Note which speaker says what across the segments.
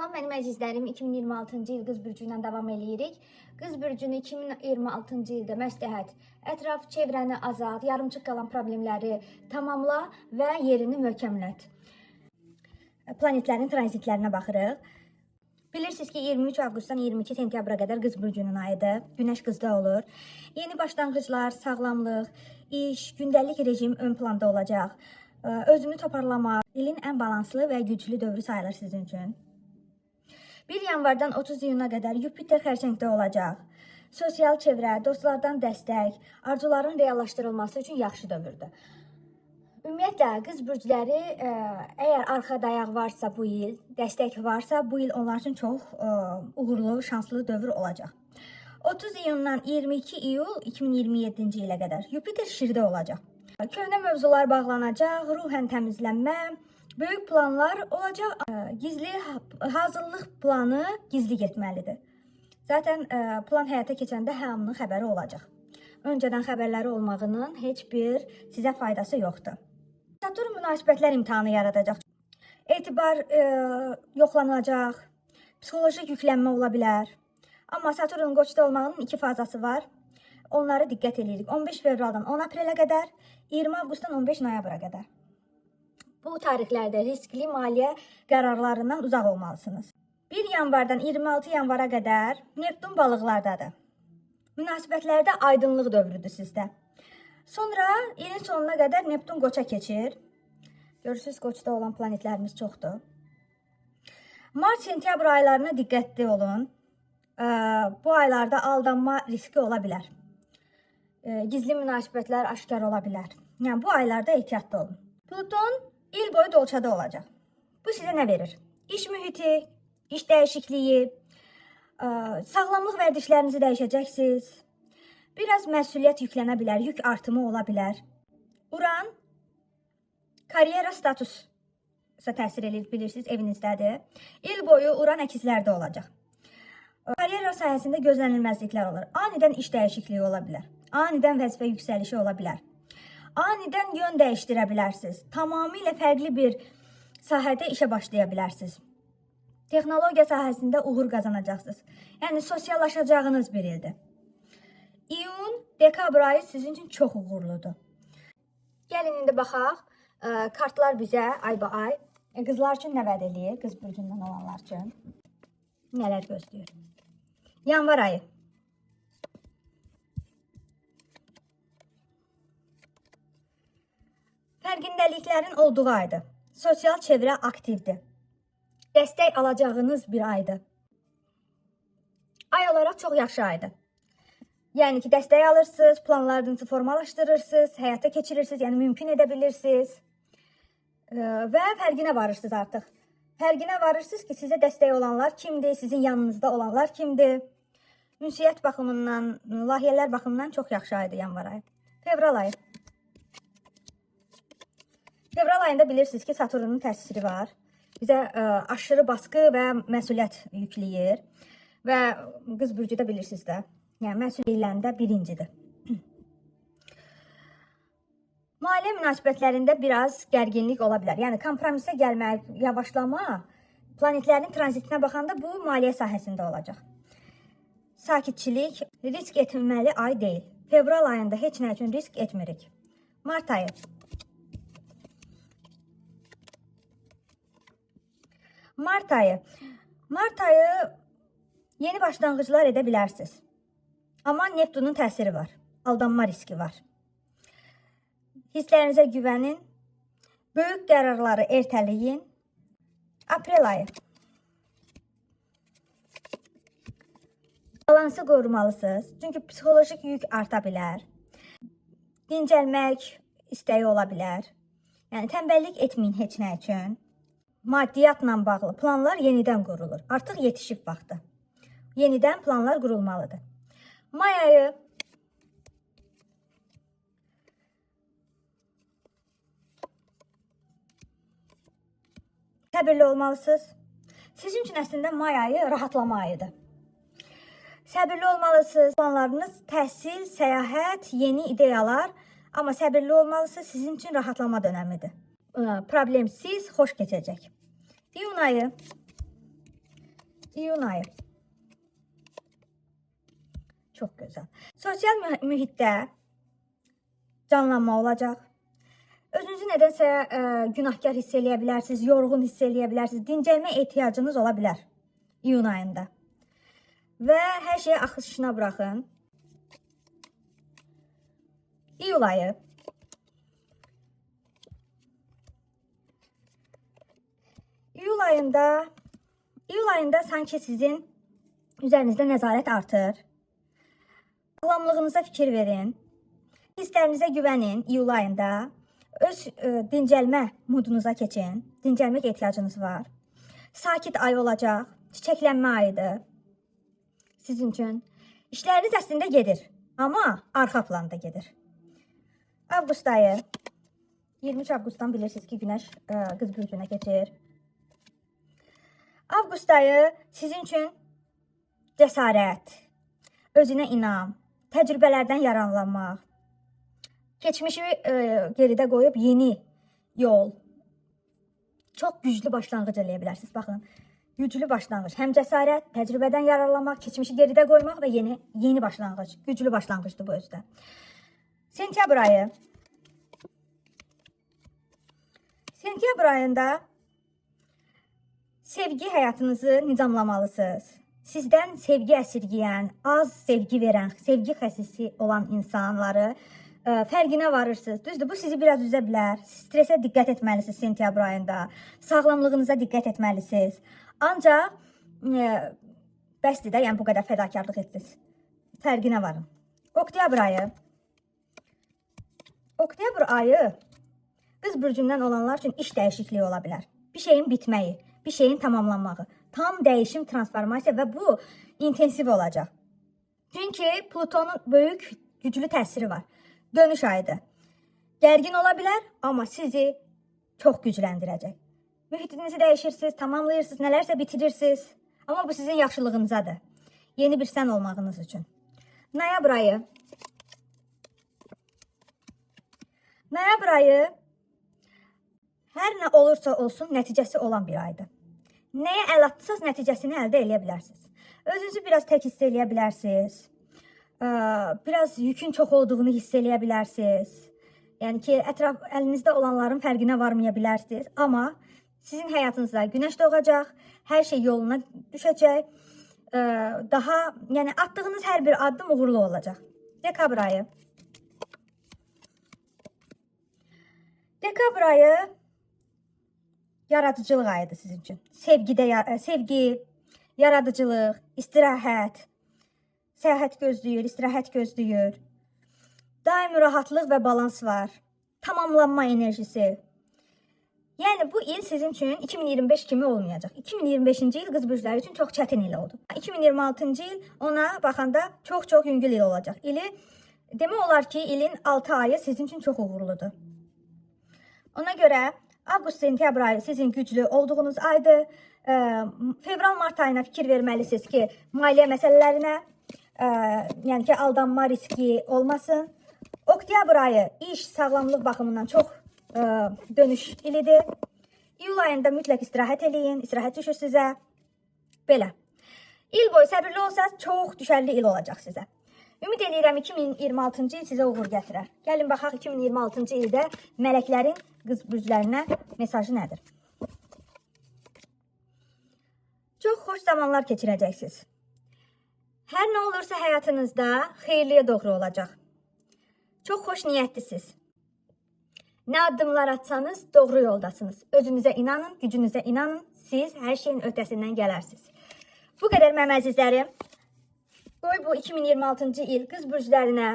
Speaker 1: Salam mənim əzizlərim, 2026-cı il Qız bürcü ilə davam eləyirik. Qız bürcünü 2026-cı ildə məsləhət, ətraf çevrəni azalt, yarımçıq qalan problemləri tamamla və yerini möhkəmlət. Planetlərin tranzitlərinə baxırıq. Bilirsiniz ki, 23 avqustdan 22 sentyabra qədər Qız bürcünün ayıdır. Günəş Qızda olur. Yeni başlanğıclar, sağlamlıq, iş, gündəlik rejim ön planda olacaq. Özünü toparlamaq ilin ən balanslı və güclü dövrü sayılır sizin üçün. 1 yanvardan 30 iyuna qədər Yupiter xərçəngdə olacaq. Sosial çevrə, dostlardan dəstək, arzuların reallaşdırılması üçün yaxşı dövrdür. Ümumiyyətlə, qız bürcləri əgər arxa dayaq varsa bu il, dəstək varsa bu il onlar üçün çox uğurlu, şanslı dövr olacaq. 30 iyundan 22 iyul 2027-ci ilə qədər Yupiter Şirdə olacaq. Köhnə mövzular bağlanacaq, ruhən təmizlənmə, böyük planlar olacaq. Gizli hazırlıq planı gizli getməlidir. Zaten plan həyata keçəndə hamının xəbəri olacaq. Öncədən xəbərləri olmağının heç bir sizə faydası yoxdur. Saturn münasibətlər imtahanı yaradacaq. Etibar yoxlanılacaq, psixoloji yüklənmə ola bilər. Amma Saturnun Qoçda olmağının iki fazası var. Onlara diqqət eləyirik. 15 fevraldan 10 aprelə qədər, 20 avqustdan 15 noyabra qədər. Bu tarixlərdə riskli maliyyə qərarlarından uzaq olmalısınız. 1 yanvardan 26 yanvara qədər Neptun balıqlardadır. Münasibətlərdə aydınlıq dövrüdür sizdə. Sonra ilin sonuna qədər Neptun Qoça keçir. Görürsünüz, Qoçda olan planetlərimiz çoxdur. Mart-sentyabr aylarına diqqətli olun. Bu aylarda aldanma riski ola bilər. Gizli münasibətlər aşkar ola bilər. Yəni bu aylarda ehtiyatlı olun. Pluton il boyu dolçada olacaq. Bu sizə nə verir? İş mühiti, iş dəyişikliyi, sağlamlıq vərdişlərinizi dəyişəcəksiniz. Biraz məsuliyyət yüklənə bilər, yük artımı ola bilər. Uran karyera statusa təsir edir, bilirsiniz, evinizdədir. İl boyu Uran əkizlərdə olacaq. Karyera sahəsində gözlənilməzliklər olur. Anidən iş dəyişikliyi ola bilər. Anidən vəzifə yüksəlişi ola bilər. Anidən yön dəyişdirə bilərsiniz. Tamamilə fərqli bir sahədə işə başlaya bilərsiniz. Texnologiya sahəsində uğur qazanacaqsınız. Yəni sosiallaşacağınız bir ildir. İyun, dekabr ayı sizin üçün çox uğurludur. Gəlin indi baxaq. Kartlar bizə ayba-ay qızlar üçün nə vəd eləyir? Qız bürcündən olanlar üçün nələr gözləyir? Yanvar ayı. Fərqindəliklərin olduğu aydır. Sosial çevrə aktivdir. Dəstək alacağınız bir aydır. Ay olaraq çox yaxşı aydır. Yəni ki, dəstək alırsınız, planlarınızı formalaşdırırsınız, həyata keçirirsiniz, yəni mümkün edə bilirsiniz. Və fərqinə varırsınız artıq. Fərqinə varırsınız ki, sizə dəstək olanlar kimdir, sizin yanınızda olanlar kimdir. Ünsiyyət baxımından, layihələr baxımından çox yaxşı aydır yanvar ayı. Fevral ayı. Fevral ayında bilirsiniz ki, Saturnun təsiri var. Bizə aşırı baskı və məsuliyyət yükləyir. Və qız bürcü də bilirsiniz də. Yəni məsuliyyətlərində birincidir. Maliyyə münasibətlərində biraz gərginlik ola bilər. Yəni kompromisə gəlmək, yavaşlama, planetlərin tranzitinə baxanda bu maliyyə sahəsində olacaq. Sakitçilik, risk etməli ay deyil. Fevral ayında heç nə üçün risk etmirik. Mart ayı. Mart ayı. Mart ayı yeni başlanğıclar edə bilərsiniz. Amma Neptunun təsiri var. Aldanma riski var. Hisslərinizə güvənin. Böyük qərarları ertələyin. Aprel ayı. Balansı qorumalısınız. Çünki psixolojik yük arta bilər. Dincəlmək istəyi ola bilər. Yəni tənbəllik etməyin heç nə üçün. Maddiyyatla bağlı planlar yenidən qurulur. Artıq yetişib vaxtı. Yenidən planlar qurulmalıdır. May ayı. Səbirli olmalısınız. Sizin üçün əslində may ayı rahatlama ayıdır. Səbirli olmalısınız. Planlarınız təhsil, səyahət, yeni ideyalar. Amma səbirli olmalısınız. Sizin üçün rahatlama dönəmidir. Problemsiz, xoş keçəcək. İyun ayı. İyun ayı. Çox gözəl. Sosial mühitdə canlanma olacaq. Özünüzü nədənsə günahkar hiss eləyə bilərsiniz, yorğun hiss eləyə bilərsiniz. Dincəlmə ehtiyacınız ola bilər iyun ayında. Və hər şeyi axışına buraxın. İyul ayı. İyul ayında sanki sizin üzərinizdə nəzarət artır. Sağlamlığınıza fikir verin. Hisslərinizə güvənin iyul ayında. Öz dincəlmə modunuza keçin. Dincəlmək ehtiyacınız var. Sakit ay olacaq. Çiçəklənmə ayıdır sizin üçün. İşləriniz əslində gedir, amma arxa planda gedir. Avqust ayı. 23 avqustdan bilirsiniz ki, Günəş Qız bürcünə keçir. Avqust ayı sizin üçün cəsarət, özünə inam, təcrübələrdən yararlanmaq, keçmişi geridə qoyub yeni yol, çox güclü başlanğıc eləyə bilərsiniz. Baxın, güclü başlanğıc. Həm cəsarət, təcrübədən yararlanmaq, keçmişi geridə qoymaq və yeni başlanğıc. Güclü başlanğıcdır bu özdə. Sentyabr ayı. Sentyabr ayında sevgi həyatınızı nizamlamalısınız. Sizdən sevgi əsirgəyən, az sevgi verən, sevgi xəsisi olan insanları fərqinə varırsınız. Düzdür, bu sizi biraz üzə bilər. Stresə diqqət etməlisiniz sentyabr ayında. Sağlamlığınıza diqqət etməlisiniz. Ancaq bəsdir də, yəni bu qədər fədakarlıq etdiniz. Fərqinə varın. Oktyabr ayı. Oktyabr ayı Qız bürcündən olanlar üçün iş dəyişikliyi ola bilər. Bir şeyin bitməyi, bir şeyin tamamlanmağı. Tam dəyişim, transformasiya və bu intensiv olacaq. Çünki Plutonun böyük, güclü təsiri var. Dönüş ayıdır. Gərgin ola bilər, amma sizi çox gücləndirəcək. Mühitinizi dəyişirsiniz, tamamlayırsınız, nələrsə bitirirsiniz. Amma bu sizin yaxşılığınızadır. Yeni bir sən olmağınız üçün. Noyabr ayı. Noyabr ayı hər nə olursa olsun nəticəsi olan bir aydır. Nəyə əl atsanız nəticəsini əldə eləyə bilərsiniz. Özünüzü biraz tək hiss eləyə bilərsiniz. Biraz yükün çox olduğunu hiss eləyə bilərsiniz. Yəni ki, ətraf əlinizdə olanların fərqinə varmaya bilərsiniz. Amma sizin həyatınızda günəş doğacaq, hər şey yoluna düşəcək. Daha, yəni atdığınız hər bir addım uğurlu olacaq. Dekabr ayı. Dekabr ayı yaradıcılıq ayıdır sizin üçün. Sevgi, yaradıcılıq, istirahət, səyahət gözləyir, istirahət gözləyir. Daimi rahatlıq və balans var. Tamamlanma enerjisi. Yəni bu il sizin üçün 2025 kimi olmayacaq. 2025-ci il qız bürcləri üçün çox çətin il oldu. 2026-cı il ona baxanda çox-çox yüngül il olacaq. İli demək olar ki, ilin 6 ayı sizin üçün çox uğurludur. Ona görə avqust, sentyabr ayı sizin güclü olduğunuz aydır. Fevral, mart ayına fikir verməlisiniz ki, maliyyə məsələlərinə, yəni ki, aldanma riski olmasın. Oktyabr ayı iş, sağlamlıq baxımından çox dönüş ilidir. İyul ayında mütləq istirahət eləyin, istirahət düşür sizə. Belə. İl boyu səbirli olsanız çox düşərli il olacaq sizə. Ümid eləyirəm 2026-cı il sizə uğur gətirər. Gəlin baxaq 2026-cı ildə mələklərin qız bürclərinə mesajı nədir? Çox xoş zamanlar keçirəcəksiniz. Hər nə olursa həyatınızda xeyirliyə doğru olacaq. Çox xoş niyyətlisiniz. Nə addımlar atsanız doğru yoldasınız. Özünüzə inanın, gücünüzə inanın. Siz hər şeyin öhdəsindən gələrsiniz. Bu qədər mənim əzizlərim. Qoy bu 2026-cı il qız bürclərinə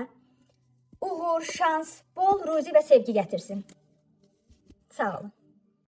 Speaker 1: uğur, şans, bol ruzi və sevgi gətirsin. Sağ olun.